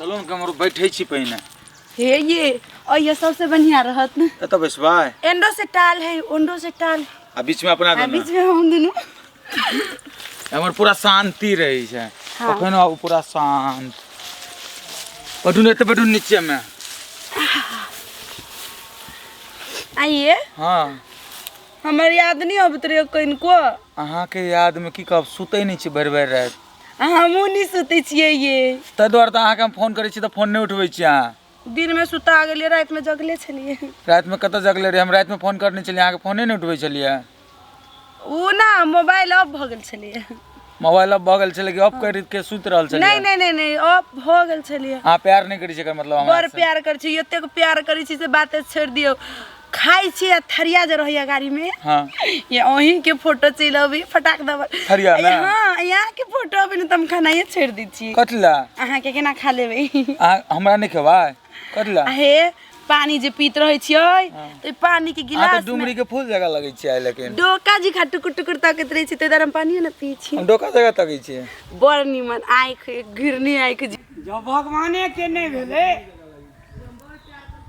चलू ने कमरो बैठे छी पहिने। हे ये और ये सबसे बढ़िया रहत ने। एतऽ बैसबै। एंडो से टाल है, ओंडो से टाल। आ बीच में अपना आ दुनू। बीच में हम दुनू। हमर पूरा शांति रहै छै। हाँ। कखनो आबू पूरा शांत। बैठू ने एतऽ बैठू नीचे में। आइए। हाँ। हमर याद नहीं अबैत रहे कनिको। अहाँके याद में की कहब, सुतै नहि छी भरि भरि राति। आ हमहूँ नहि सुतै छियै ये। ताहि दुआरे तऽ अहाँके हम फोन करै छी तऽ फोन नहि उठबै छी अहाँ। दिनमे सुता गेलियै, रातिमे जगले छलियै। रातिमे कतऽ जगले रहियै? हम रातिमे फोन करने छलियै, अहाँके फोने नहि उठबै छलियै। ओ ना मोबाइल ऑफ भऽ गेल छलियै। मोबाइल ऑफ भऽ गेल छलै कि ऑफ करि के सुति रहल छलियै? नहि नहि नहि नहि, ऑफ भऽ गेल छलियै। अहाँ प्यार नहि करै छी एकर मतलब हमरा बड़ प्यार करै छी, एतेक प्यार करै छी से बाते छोड़ि दियौ। खाइ छी आ थरिया जे रहैया गाड़ी में, हाँ, ये अहीं के फोटो चलि अबै फटाक दबा थरिया में? हाँ, यहाँ के फोटो अबै ने तऽ हम खानाये छोड़ि दै छी। कथी ला? अहाँ के केना खा लेबै? अहाँ हमरा नहि खेबै? कथी ला? हे पानी जे पीत रहै छियै तऽ ओहि पानी के अहाँ तऽ गिलास में डुमरी के फूल जकाँ लगै छियै आइ, लेकिन डोका जी खा टुकुर टुकुर तकैत रहै छी, ताहि दुआरे हम पानियो ने पी छी। हम डोका जकाँ तकै छियै। बड़ निमन आँखि घिरनी आँखि जी। जब भगवाने के नहि भेलै,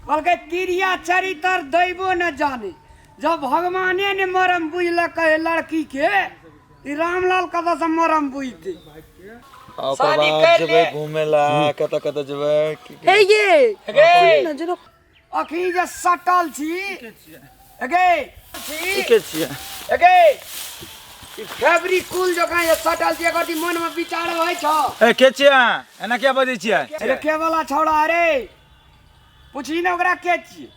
कहलकै तिरिया चरितर दैबो न जाने। जब भगवाने ने मरम बुझलकै लड़की के, ई रामलाल कतऽ से मरम बुझतै? आ ओकर शादी बाद कर जेबै ले। घूमे ला, कतऽ कतऽ जेबै की हे ये गे सुनू ने जेना अखनी जे सटल छी गे छी ठीके छियै। गे ई फेब्रिकुल जकाँ जे सटल छी, एकर मन में विचार होइ छौ? ए के छियै अहाँ? एना किया बजै छियै? अरे के वाला छौड़ा? अरे पूछी ने ओकरा के छियै।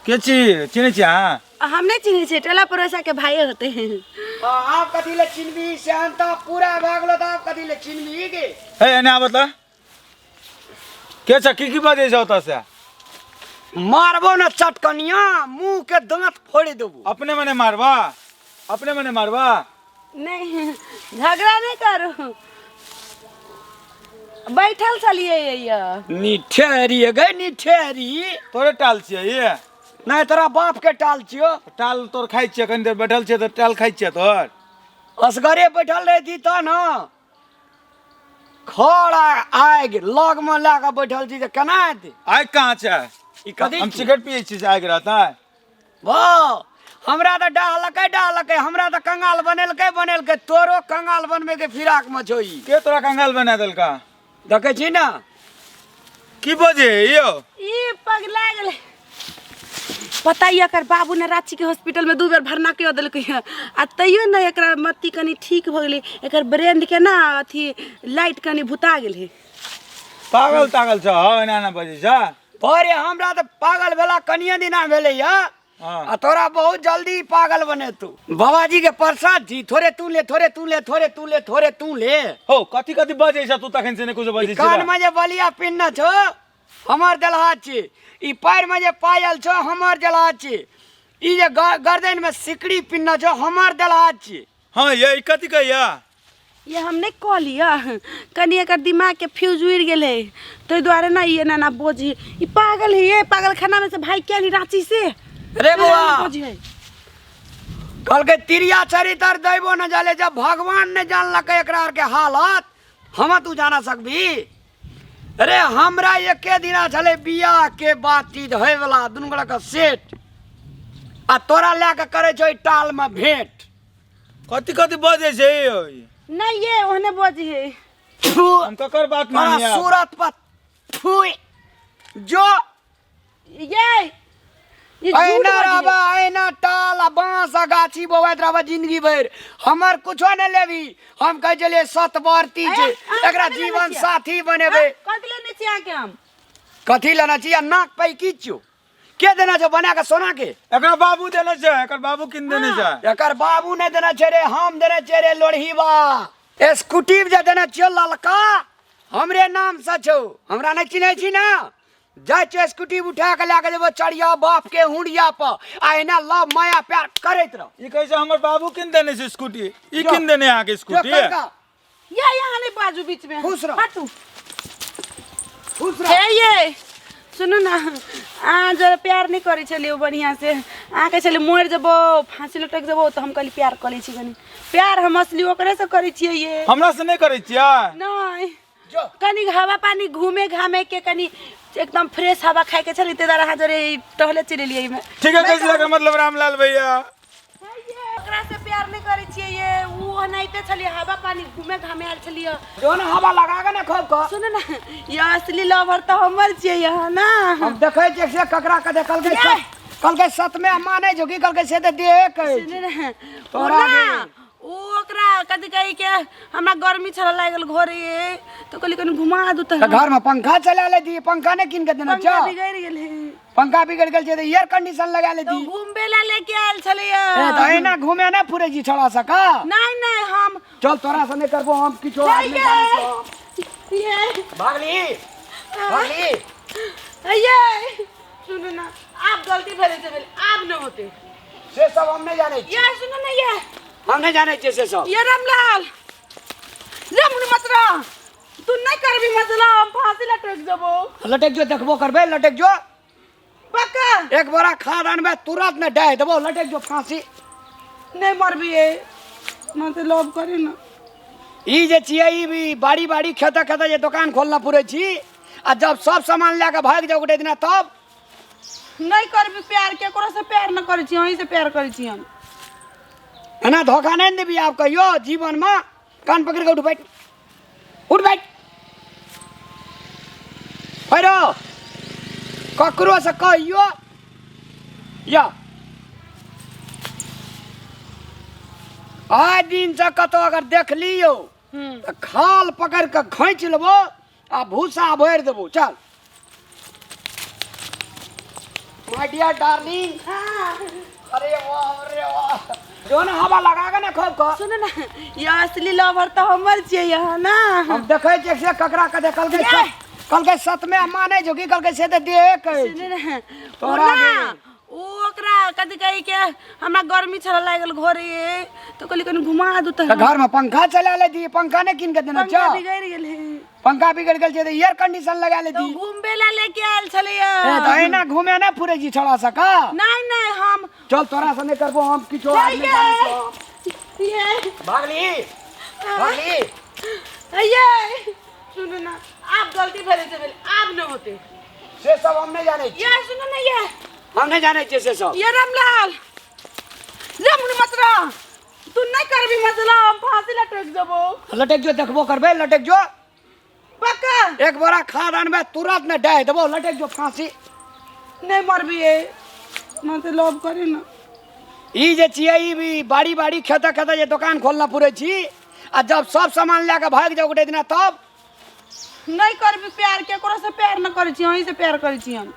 के छी? चिन्है छियै अहाँ? हम नहीं चिन्है छियै, टोला पड़ोसा के भाई होते हैं। हाँ, आब कथी ले चिन्हबी? से अंत पूरा भए गेलो तऽ आब कथी ले चिन्हबी गे? हे एने आबऽ तऽ। के छ? की की बजै छ ओतऽ से? मारबो ने चटकनिया, मुंह के दांत फोड़ि देबो। अपने मने मारबा? अपने मने मारबा? नहीं, झगड़ा नहीं करू, बैठल छलियै ये। निठेरी गे निठेरी। तोरे टाल छियै ये? नहीं, तोरा बाप के टाल छियो। टाल तोर खाइ छियै? कनी देर बैठल छियै तऽ टाल खाइ छियै तोर? असगरे बैठल रहती तऽ ने खर आ आगि लग में लए कऽ बैठल छी तऽ केना हेतै? आगि कहाँ छै? ई कथी हम छी? सिगरेट पियै छी से आगि रहतै? वाह, हमरा तऽ डाहलकै डाहलकै, हमरा तऽ कंगाल बनेलकै बनेलकै, तोरो कंगाल बनबैके फिराक में छौ ई। के तोरा कंगाल बना देलका? देखै छी ने। की बजे यौ? ई पगला गेलै। पता ये एकर बाबू ने रांची के हॉस्पिटल में 2 बेर भरना कऽ देलकै हँ, आ तैयो ने एकरा मत्ती कनी ठीक भऽ गेलै। एकर ब्रेन के ना अथी लाइट कनी भुता गेलै। पागल तागल छ हौ, एना एना बजै छ? अरे हमरा तऽ पागल भेला कनिये दिना भेलै या। हाँ। आ तोरा बहुत जल्दी पागल बनेतू। बाबाजी के प्रसाद छी, थोड़े तू ले, थोड़े तू ले, थोड़े तू ले, थोड़े तू ले। हौ कथी कथी बजै छ तू तखन से? नहि कुछो बजै छी। कान में जे बलिया पिन्ह छौ हमर देलहा छी, ई पैर में जे पायल छौ हमर देलहा छी, ई जे गर्दन में सिकड़ी पिन्ह छौ हमर देलहा छी। हाँ ये ई कथी कहैया? ये हम नहीं कहलियै, कनि एकर दिमाग के फ्यूज उड़ि गेलै ताहि दुआरे ना ई एना एना बोझी। ई पागल है, ये पागल खाना में से भाई क्या ली रांची से। रे बौआ। बोझी है। कहलकै तिरिया चरितर दैबो न जाले। जब भगवान ने जानलकै एकरा आर के हालत, हम तू जाना सकबी? अरे हमरा एके दिना छलै बियाह के बातचीत होय वाला, दुनू गोटा के सेट, आ तोरा लए के करै छौ टाल में भेंट। कथी कथी बजै छै यौ? नहीं ये ओहने बजी है। थू, हम ककर बात तोरा मानिए? सूरत पर थू जो। ये झूठ अहिना बजी है। रहबा, अहिना टाल आ बाँस आ गाछी बौआइत रहबा जिंदगी भरि, हमर कुछो नहि लेबी। हम कहै छलियै सतवर्ती छै, ए, अहाँ एकरा कथी लेने जीवन छियै? साथी बनेबै। कथी लेने छियै अहाँके हम? कथी लेने छी? आ नाक पै की छियौ? के देने छौ बना के सोना के? एकरा बाबू देने छै, एकर बाबू किन देने छै। एकर बाबू नहि देने छै रे, हम देने छियै रे लोढ़ीबा। स्कूटी जे देने छियौ ललका, हमरे नाम से छौ। हमरा नहि चिन्है छी ने? जाइ छियौ स्कूटी उठा के लए के जेबो, चढ़िया बाप के हुंडिया पर आ एना लव माया प्यार करैत रह। ई कहै छै हमर बाबू किन देने छै स्कूटी। ई जो। किन देने अहाँके जो स्कूटी? कनका। ये यहाँ नहीं बाजू बीच में। खुश रह। हटू। खुश रह। हे ये सुनू ना, अहाँ जरा प्यार नहीं करै छलियै बढ़िया से, अहाँ कहै छलियै मरि जेबो फांसी लटक जेबो, तऽ हम कहली प्यार कऽ लै छी कनी। प्यार हम असली ओकरे से करै छियै ये। हमरा से नहि करै छियै? नहीं। जो। कनी हवा पानी घूमे घामे के कनी एकदम फ्रेश हवा खाए के छली, ते अहाँ जोरे टहले चलि एलियै एहिमे। ठीक है, कैसे लगा मतलब रामलाल भैया? ओकरा से प्यार नहीं करै छियै ये, ऊ ओनाहिते छलियै, हवा पानी घूमे घामे आयल छलियै। जो ने हवा लगा के ने खूब कऽ। सुन ने, ये असली लवर तऽ हमर छियै यहाँ ना। हम देखै छियै से ककरा कते कहलकै। ये। कहलकै सतमे मानै छौ की? कहलकै से तऽ देहे कहै सुन ने, तोरा ओ ना, ऊ ओकरा कथी कहै के हमरा गर्मी छल लागल घरे, तऽ कहली कनी घुमा दू। तऽ घर में पंखा चला ले दी, पंखा नहीं कीन के देना पंखा छौ? बिगड़ि गेलै। पंखा बिगड़ गेल छै तऽ एयर कंडीशन लगा ले तऽ दी। घूमबे ला लेके आयल छलैया। ए, तऽ एना घूमे ना फुरे छी छोड़ा सका। नहीं नहीं, हम चल, तोरा से नहीं करबो हम किछो आदमी जानै छौ। ये। भागली भागली। ये सुनू ना, आब गलती भेलै से भेलै, आब न होते। से सब हम नहीं जानै छी। ये सुनू ना, ये हम नहीं जानै छियै से सब। ये रामलाल राम मतरा तू नहीं करबी मसला, हम फांसी लटक जबो। लटक जो, देखबो करबै, लटक जो। पक्का। एक बोरा खाद अनबै, तुरंत ने डाहि देबो, लटक जो फांसी। नहीं मरबी ये मत लव करी ना। ई जे छियै ई भी बाड़ी बाड़ी खेते खेते जे दोकान खोलना पुरै छी, आ जब सब सामान लए कऽ भागि जाउ गोटे दिना तब। नहीं करबी प्यार, केकरो से प्यार न करै छी, अहीं से प्यार करै छी हम। एना धोखा नहि ने देबी आब कहियो जीवनमे। कान पकड़ि कऽ उठ बैठ, उठ बैठ। फेरो ककरो से कहियो या आइ दिनसँ कतौ अगर देख लियौ तऽ खाल पकड़ि कऽ घैंच लेबो आ भूसा भरि देबो। चल माय डियर डार्लिंग। अरे वाह रे वाह, जो ने हवा लगा के ने खूब कऽ। सुन ना, ये असली लवर तऽ हमर छियै यहाँ ना। हम देखै छियै से ककरा कते कहलकै। ये। कहलकै सतमे मानै छौ की? कहलकै से तऽ देहे कहै सुन ने, तोरा ओ ना, ऊ ओकरा कथी कहै के हमरा गर्मी छल लागल घरे, तऽ कहली कनी घुमा दू। तऽ घर में पंखा चला ले दी, पंखा नहीं कीन के देना पंखा छौ? बिगड़ि गेलै। पंखा बिगड़ गेल छै तऽ एयर कंडीशन लगा ले तऽ दी। घूमबे ला लेके आयल छलैया। ए, तऽ एना घूमे ना फुरे छी छोड़ा सका। नहीं नहीं, हम चल, तोरा से नहीं करबो हम किछो आदमी जानै छौ। ये। भागली भागली। ये सुनू ना, आब गलती भेलै से भेलै, आब न होते। से सब हम नहीं जानै छी। ये सुनू ना, ये हम नहीं जानै छियै से सब। ये रामलाल राम मतरा तू नहीं करबी मसला, हम फांसी लटक जबो। लटक जो, देखबो करबै, लटक जो। पक्का। एक बोरा खाद अनबै, तुरंत ने डाहि देबो, लटक जो फांसी। नहीं मरबी ये मत लव करी ना। ई जे छियै ई भी बाड़ी बाड़ी खेते खेते जे दोकान खोलना पुरै छी, आ जब सब सामान लए कऽ भागि जाउ गोटे दिना तब। नहीं करबी प्यार, केकरो से प्यार न करै छी, अहीं से प्यार करै छी हम।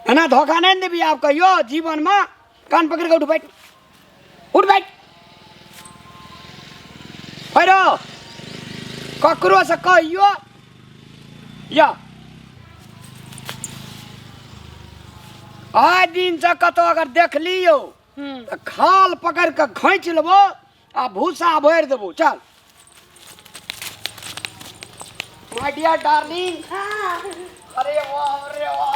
एना धोखा नहि ने देबी आब कहियो जीवनमे। कान पकड़ि कऽ उठ बैठ, उठ बैठ। फेरो ककरो से कहियो या आइ दिनसँ कतौ अगर देख लियौ तऽ खाल पकड़ि कऽ घैंच लेबो आ भूसा भरि देबो। चल माय डियर डार्लिंग। अरे वाह रे वाह।